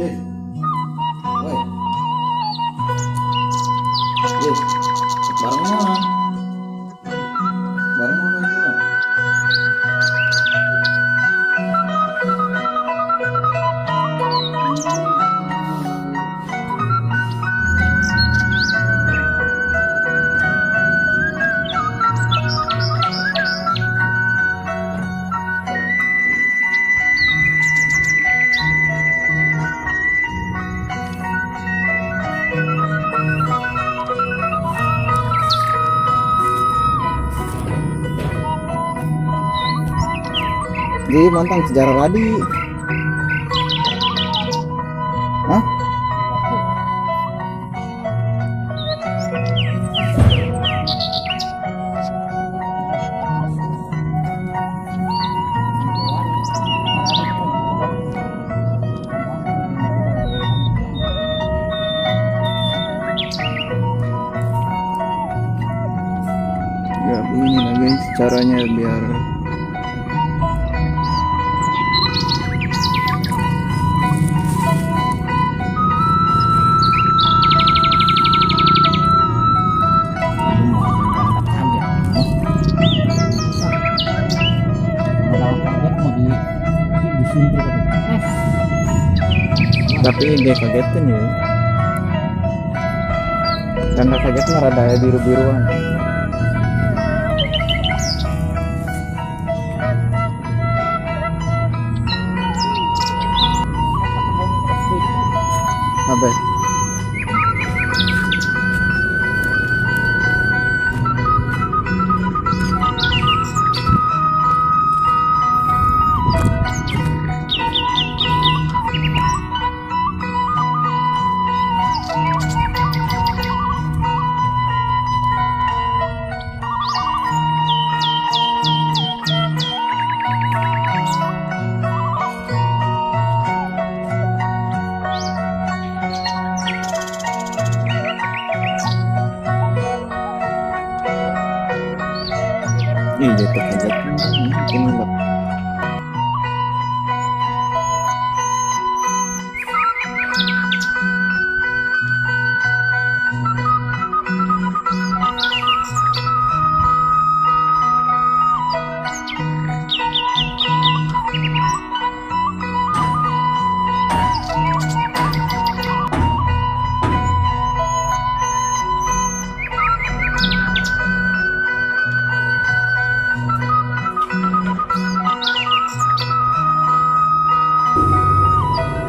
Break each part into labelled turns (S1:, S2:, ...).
S1: Yes. Woi. Yes. Bareng mah. Bareng mah juga. Jadi mantang sejarah tadi. Hah? Ya begini lah guys caranya biar tapi dia kagetin ya, karena kagetnya rada biru-biruan. Apa? Ih, jatuh kaget mungkin enggak.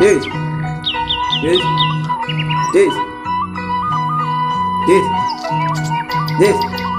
S1: Yes. Yes. Yes. Yes. Yes.